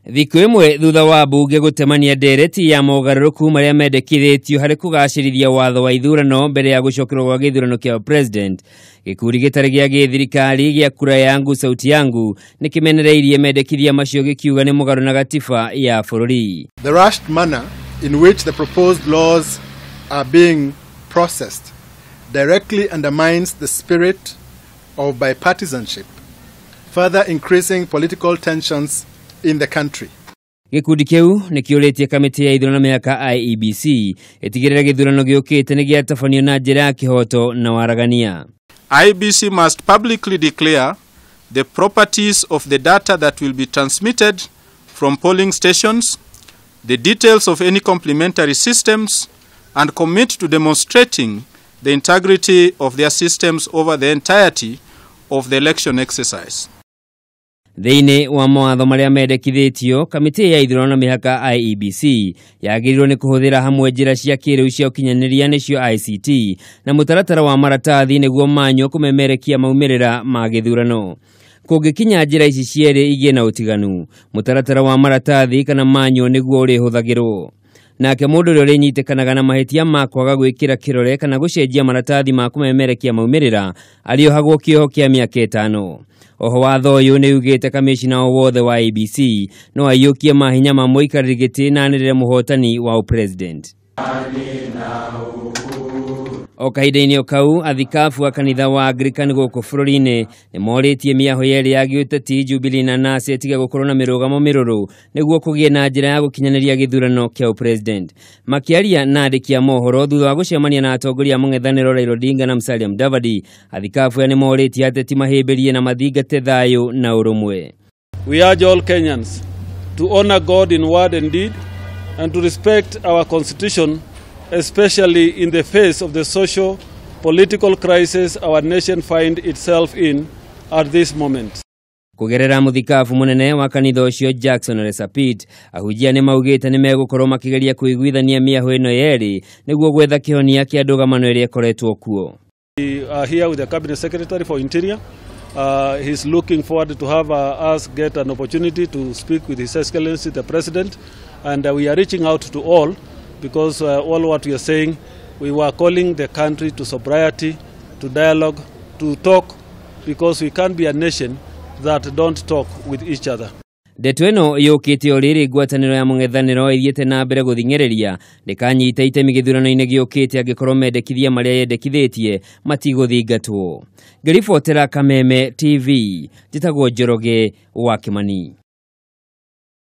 Thikũ ĩmwe thutha wa mbunge gũtemania ndereti ya mogarũrũku marĩa mendekithĩtio harĩ kũgacĩrithia watho wa ithurano mbere ya gũcokerwo gwa gĩthurano kĩa president, gĩkundi gĩtarĩ gĩa gĩthirikari gĩa Kura Yangu Sauti Yangu nĩ kĩmenereirie mendekithia macio gĩkiuga nĩ mũgarũ na gatiba ya bũrũri. The rushed manner in which the proposed laws are being processed directly undermines the spirit of bipartisanship, further increasing political tensions in the country. Gĩkundi kĩu nĩ kĩũrĩtie kamĩtĩ ya ithurano mĩhaka IEBC ĩtigĩrĩre gĩthurano gĩũkĩte nĩ gĩatabanio na njĩra ya kĩhoto na waragania. IEBC must publicly declare the properties of the data that will be transmitted from polling stations, the details of any complementary systems, and commit to demonstrating the integrity of their systems over the entirety of the election exercise. Thĩinĩ wa mawatho marĩa mendekithĩtio, kamĩtĩ ya ithurano na mĩhaka IEBC yagĩrĩirwo nĩ kũhũthĩra hamwe njĩra cia kĩrĩu cia ũkinyanĩria nĩcio ICT na mũtaratara wa maratathi nĩguo manywo kũmemerekia maumĩrĩra ma gĩthurano. Kũngĩkinya njĩra ici cierĩ igĩe na ũtiganu, mũtaratara wa maratathi kana manywo nĩguo ũrĩhũthagĩrwo. Nake mũndũ ũrĩa ũrĩnyitĩkanaga na mahĩtia ma kwaga gwĩkĩra kĩrore kana gũcenjia maratathi ma kũmemerekia maumĩrĩra arĩohagwo kĩoho kĩa mĩaka 5. Oho watho ũyũ nĩ ugĩte kamĩcina o wothe wa IEBC no aiyũkie mahinya ma mũikarĩri gĩtĩ na anĩrĩre mũhotani wa ũpresident. O kahinda-inĩ o kau, athikabu a kanitha wa Anglican gũkũ bũrũri-inĩ nĩ morĩtie mĩaho yerĩ ya gĩũteti Jubilee na NASA ĩtige gũkorwo na mĩrũgamo mĩrũrũ nĩguo kũgĩe na njĩra ya gũkinyanĩria gĩthurano kĩa ũpresident. Makĩaria na andĩki a mohoro thutha wa gũcemania na atongoria a mũng'ethanĩro Raila Odinga na Musalia Mudavadi, athikabu aya nĩ morĩtie ateti mahĩmbĩrie na mathingate thayũ na ũrũmwe. We urge all Kenyans to honor God in word and deed and to respect our constitution, especially in the face of the social, political crisis our nation finds itself in at this moment. Kũgerera mũthikabu mũnene wa kanitha ũcio Jackson Ole Sapit, ahunjia nĩ maugĩte nĩ megũkorwo makĩgeria kũiguithania mĩaho ĩno yerĩ nĩguo gwetha kĩhonia kĩa ndũgamano ĩrĩa ĩkoretwo kuo. We are here with the Cabinet Secretary for Interior. He's looking forward to have us get an opportunity to speak with His Excellency the President, and we are reaching out to all because all what we are saying, we were calling the country to sobriety, to dialogue, to talk, because we can't be a nation that don't talk with each other. Ndeto ĩno yũkĩte o rĩrĩ ngwatanĩro ya mũng'ethanĩro ĩthiĩte na mbere gũthing'ĩrĩria ndĩkanyita itemi gĩthurano-inĩ gĩũkĩte angĩkorwo mendekithia marĩa yendekithĩtie matigũthingatwo. Ngĩribotera Kameme TV, njĩtagwo Njoroge wa Kĩmani.